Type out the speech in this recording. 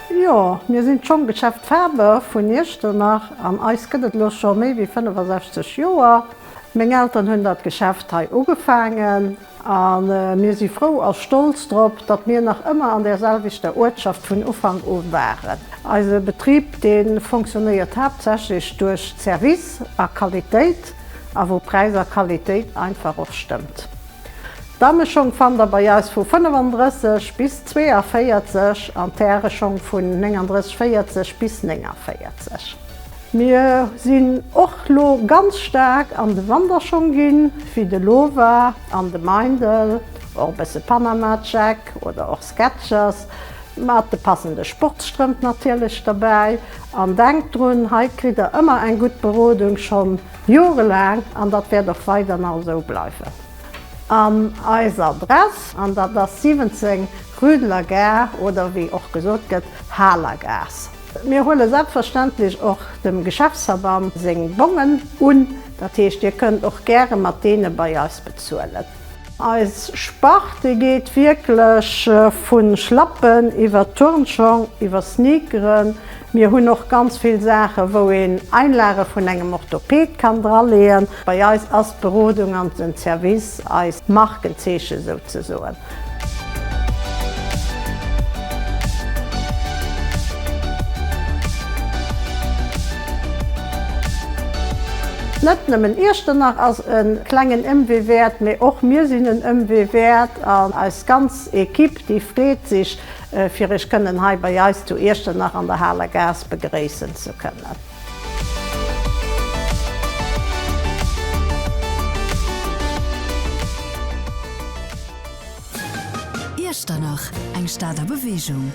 Jo, mir sinn d'Schonggeschäft Faber vun Iechternach an eis gëtt et elo scho méi wéi 65 Joer. Meng Eltern hunn dat Geschäft hei ugefaangen a mir si frou a stolz drop, datt mir nach ëmmer an där selwechter Uertschaft vun Ufank u waren. Eise Betrib, dee fonctionnéiert haaptsächlech duerch Service a Qualitéit a wou Präis a Qualitéit einfach och stëmmt. D'Dammeschong fannt der bei eis vu 35 bis 42 an d'Häreschong vun 39, 40 bis 49. Mir sinn och lo ganz staark an de Wanderschong ginn, wéi de Lowa an de Meindl, och e bësse Panama Jack oder och Skechers, mat de passende Sportsstrëmp natierlech derbäi. An denkt drun, hei kritt der ëmmer eng gutt Berodung, schonn jorelaang, an dat wäert och weider nach esou bleiwen. An eis Adress, an dat ass 17 Rue de la Gare oder wéi och gesot gëtt, Halergaass. Mir huele selbstverständlech och dem Geschäftsverband seng Bongen un, dat heescht dir kënnt och gäre mat deene bei eis bezuelen. Eis Spart déi geet wierklech vu Schlappen iwwer Turnschong, iwwer Sneakeren. Mir hunn och ganz vill Saache wou een Einlage vun engem Orthoped kann draleeën. Bei eis ass d'Berodung an den Service eist Markenzeeche souzesoen. Net nëmmen Iechternach ass e klengen Ëmwee wäert, mee och mir sinn en Ëmwee wäert an eis ganz Equipe, déi freet sech, fir Iech kënnen hei bei eis zu Iechternach an der Haler Gaass begréissen ze kënnen. Iechternach, eng Stad a Beweegung.